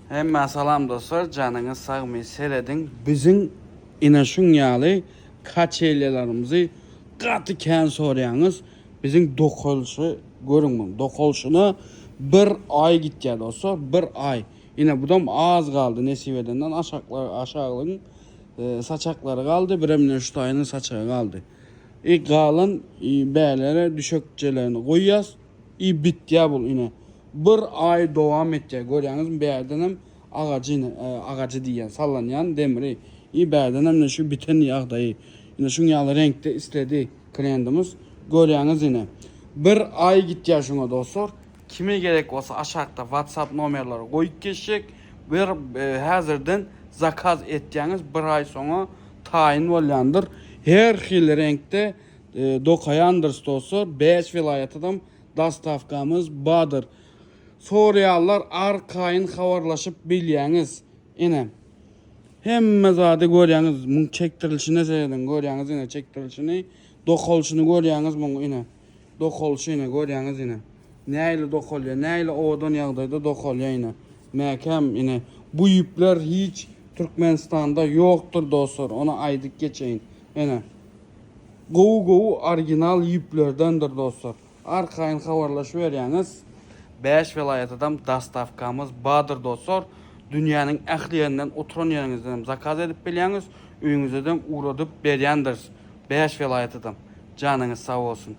Hemmä salam dostlar janyňyz sagmy serediň biziň ine şuň ýaly kaçelýalarymyzy gaty kän soraýaňyz biziň dokalyşy görüň muň dokalyşyna bir aý gitýär dostlar bir aý ine budam az galdy nesip edenden aşaklar aşaglygyň saçaklary galdy birem ine şu taýynyň saçagy galdy i galan bälere düşekçelerini goýýas i bitýär bul ine Bir aý dowam etýär. Görýäňizmi bärdenem agajy ine agajy diýýän sallanýan demri i bärdenem ine şu biten ýagdaýy. Ine şuň ýaly reňkde isledi kliýentimiz. Görýäňiz ine. Bir aý gitýär şuňa dostlar. Kime gerek bolsa aşakda WhatsApp nomerleri goýup geçjek. Bir häzirden zakaz etýäňiz bir aý soňa taýyn bolýandyr. Her hili reňkde dokaýandyrys dostlar. 5 welaýatadam Dostawkamyz badyr. Soraýanlar arkaýyn habarlaşyp bilýäňiz. Ine. Hemme zady görýäňiz. Muň çekdirilişine serediň. Görýäňiz ine çekdirilişini. Dokalyşyny görýäňiz muň ine. Dokalyşy ine görýäňiz ine. Nähili dokalýar, nähili owadan ýagdaýda dokalýar ine. Mäkäm ine. Bu ýüpler hiç Türkmenistanda ýokdur dostlar. Ony aýdyp geçeýin. Ine. Gowy gowy original ýüplerdendir dostlar. Arkaýyn habarlaşyberýäňiz. 5 welaýatadam dostawkamyz bardyr dostlar. Dünýäniň ähli ýerinden oturan ýeriňizdenem zakaz edip bilýäňiz. Öýüňizedem ugradyp berýändiris. 5 welaýatadam. Janyňyz sag bolsun.